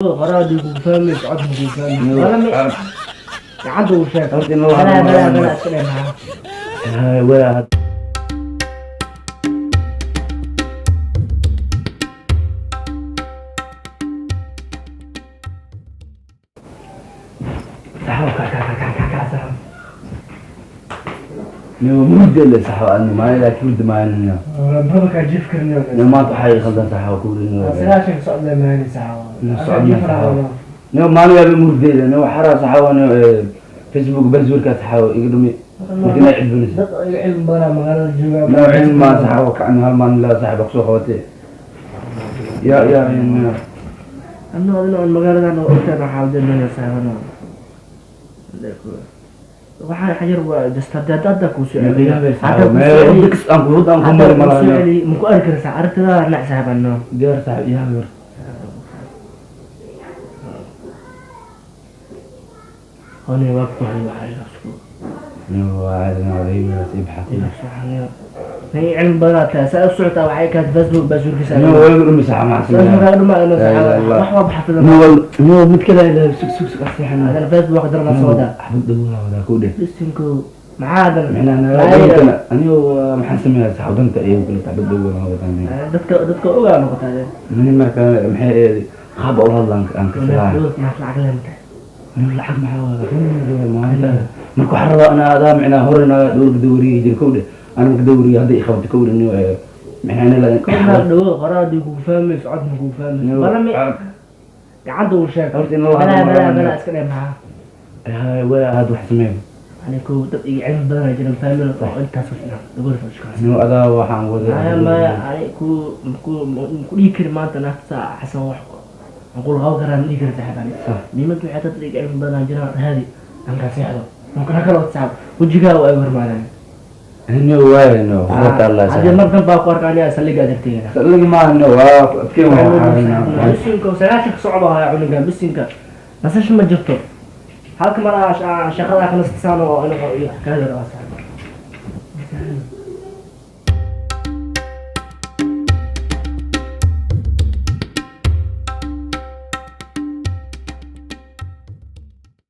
Qoraadii kugu fahmayso, codka kugu fahmayso. Wala gacanta uu sheeg. Horta in loo Balaa hadlo balaa ma balaa iska dheh maxaa. Hay, walaa. Saxaw, kac kac kac kac kac, saxaw. Niyo murdo le saxaw, ani maalin laakiin hurdi maayo. Maba kaa jiif karniyo. Niyo maanta waxay khaldan saxaw ku niyo. 90 socda maani, saxaw. Socda saxaw. Niyo maalin yaaba murdeeda niyo waxaa saxaw niyo Facebook baswirka saxaw iga dhumi marka inay cilbinayso. Dad iga cilmi badanaa magaalada jooga. Niyo cilmi maa saxaw kacni hal maalin laa saaxiib kusoo qabatay ya niyo. Anna adina on magaaladan oo ogtaan xaaladeenana saaran. Waxaa xajar waa just hadda kuu soo celiyo. Meel wadda kas aan ku wadda aan ku mari malaha niyo. Maku arki kartaa aragtidaada nac saaxiibano. Diyaar saaxiib yaa yar. Hone waa ku hay waxaa iga isku. Niyo waa caadi niyo adiga ibxaq. Nay cilmi badanaa tahay saa u socotaa waxay kaad Facebook basuurkiisa. Niyo waliga dhumi saxaw maxaa Saas sameeyaa. makaa dhumaa inuu La ilaha saxaw illallah. wax waa baxfida. Niyo mid kale ilaa sug sug sug aseexan. Hadana Facebook darna soo wadaa. Xabad dhawla wadaa ku dheh. Listinku maxaa hadan macnaha anigo maxaan sameeyaa saxaw danta iyagu kale xabad dhawla wadaa. Dadka ogaa noqotaa. Nin marka maxay eed qaab ula hadlaan aan ka filahay. Maxaad lacag leentahay? Anigo lacag maxaa waa maalinta marka waxaan rabaa inaa adaa macnaa hore inaa dhowr dawriye jir kow dheh ana marka dawriye hadday iqabto kow dheh niyo macnaa ina la Korna dhawo qoraadii kugu fahmayso, codka kugu fahmayso. Wala gacanta uu sheeg. Horta in loo hadlo balaa ma balaa rabaan. Balaa iska dheh maxaa. Hay, walaa had wax sameeyo. Anigu dad iga cilmi badanaa jiran family oo intaas oo dhan dhagool fashkaas. Niyo adaa waxaan wada. Maya maya, ani ku ku dhihi kari maanta naagta saa xasan wax aan kula qaban karaa ma dhihi kari saaxiib ani. Sax. Muhiimaddu waxay dad iga cilmi badanaa jiraan raadi aan kaa seexdo. Aan kana kala wada saaxiib wejigaa waa igu hormaadaan. Niyo waaya niyo khubata allah. Haddii mar dambe baa ku arka aniga saldhigga adarteena. Saldhigi maaha niyo waa adkeen waxaa. Bisinka 90 socdo haya cunugan bisinka nasasho ma jirto. Halka mar aa shaqada ka nastasaan oo ina iyo kala daro saaxiib.